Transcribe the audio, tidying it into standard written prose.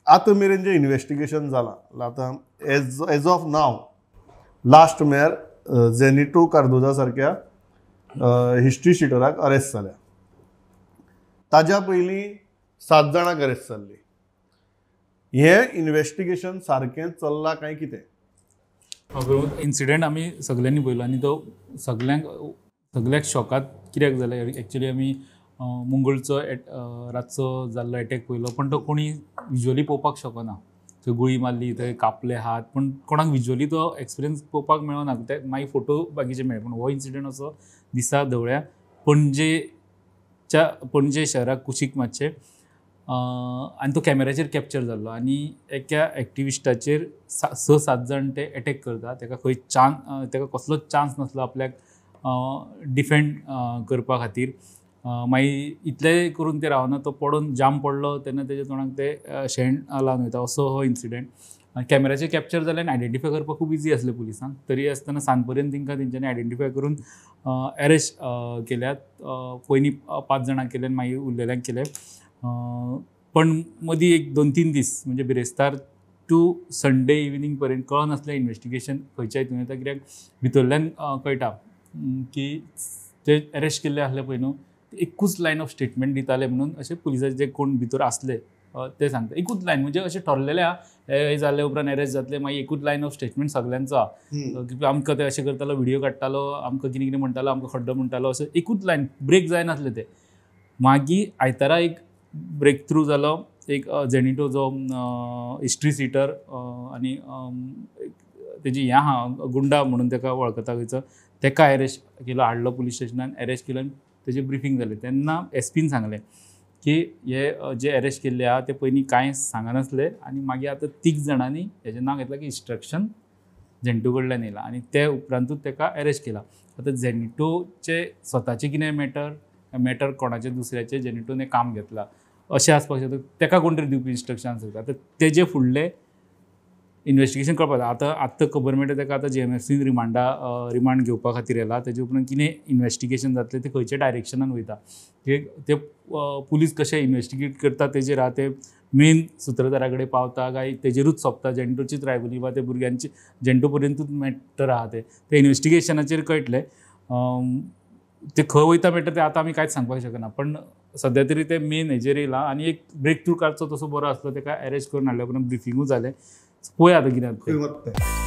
आतां मेरेन जें इन्वेस्टिगेशन जालां आतां एज ऑफ नाव लास्ट म्हळ्यार जेनिटो कार्दोजा सारक्या हिस्ट्री शिटराक अरेस्ट जाल्या. ताज्या पयलीं 7 जाणांक अरेस्ट जाल्ली. हें इन्वेस्टिगेशन सारकें चल्लां काय कितें? इन्सिडेंट आमी सगल्यांनी पळयलो आनी तो सगळ्यांक शॉकात कित्याक जालें. एक्चुली आमी मंगळूरचो रातचो जाल्लो एटॅक पळयलो, पण तो कोणी विज्युअली पळोवपाक शकना. थंय गुळी मारली, थंय कापले हात, पण कोणाक विज्युअली तो एक्सपिरियन्स पळोवपाक मेळना. ते मागीर फोटो बाकीचे मेळ्ळे. पण हो इन्सिडेंट असो दिसा धवळ्या पणजे शहराक कुशीक मातशें आनी तो कॅमेराचेर कॅप्चर जाल्लो आनी एका एक्टिविस्टाचेर 6-7 जाण ते एटॅक करता. ताका खंय ताका कसलोच चान्स नासलो आपल्याक डिफेंड करपा खातीर. मागीर इतलें करून ते रावना, तो पडून जाम पडलो तेन्ना तेज्या तोंडाक ते शेण लावन वयता. असो हो इन्सिडेंट कॅमेराचेर कॅप्चर जाले आनी आयडेंटिफाय करपाक खूब इजी आसलें पुलिसांक. तरी आसतना सांजपर्यंत तांकां तेंच्यांनी आयडेंटिफाय करून एरेस्ट केल्यात. पयलीं 5 जाणांक केले आनी मागीर उरलेल्यांक केले. पण मदीं एक 2-3 दीस म्हणजे बिरेस्तार टू संडे इवनींग पर्यंत कळनासलें इन्वेस्टिगेशन खंयच्या हितून येता, कित्याक भितरल्यान कळटा की ते एरेस्ट केल्ले आसले पळय न्हू, एकूच लायन ऑफ स्टेटमेंट दिताले म्हणून अशें पुलिसाचे जे कोण भितर आसले ते सांगता. एकूच लायन म्हणजे अशें ठरलेलें आहा, हे जाले उपरांत एरेस्ट जातले, मागीर एकूच लायन ऑफ स्टेटमेंट सगल्यांचो आहा की आमकां ते अशें करतालो, व्हिडियो काडटालो, आमकां कितें कितें म्हणटालो, आमकां खड्डो म्हणटालो, अशें एकूच लायन ब्रेक जायनासलें ते. मागीर आयतारा एक ब्रेक थ्रू जालो. एक जेनिटो जो हिस्ट्री सिटर आनी तेजी हें आहा गुंडा म्हणून ताका वळखता खंयचो, ताका एरेस्ट केलो, हाडलो पुलीस स्टेशनान एरेस्ट केलो आनी तेजें ब्रिफींग जालें. तेन्ना एसपीन सांगलें की हे जे एरेस्ट केल्ले आहा ते पयलीं कांय सांगनासले आनी मागीर आतां 3 जाणांनी हेजें नांव घेतलां की इन्स्ट्रक्शन झेंटू कडल्यान येयलां आनी ते उपरांतूच ताका एरेस्ट केला. आतां झेंटूचे स्वताचें कितें मॅटर कोणाचें दुसऱ्याचें जेनिटोन काम घेतलां अशें आसपाक शकता, ताका कोण तरी दिवपी इन्स्ट्रक्शन आसता. आतां तेजे फुडलें इन्वेस्टिगेशन कळपाक जाय. आतां आत्तां खबर मेळटा ताका आतां जीएमएफसीन रिमांड घेवपा खातीर येला. तेजे उपरांत कितें इन्वेस्टिगेशन जातलें, तें खंयच्या डायरेक्शनान वयता, ते पुलीस कशें इन्वेस्टिगेट करता तेजेर आहा. ते मेन सुत्रधारा कडेन पावता काय तेजेरूच सोंपता, जेंटोचीच रायबली वा ते भुरग्यांची जेंटो पर्यंतूच मॅटर आहा ते इन्वेस्टिगेशनाचेर कळटलें. ते खंय वयता मॅटर ते आतां आमी कांयच सांगपाक शकना, पण सद्या तरी ते मेन हेजेर येयलां आनी एक ब्रेक थ्रू काडचो तसो बरो आसलो. ताका एरेस्ट करून हाडल्या उपरांत ब्रिफिंगूय जालें. पळोवया आतां कितें जाता तें.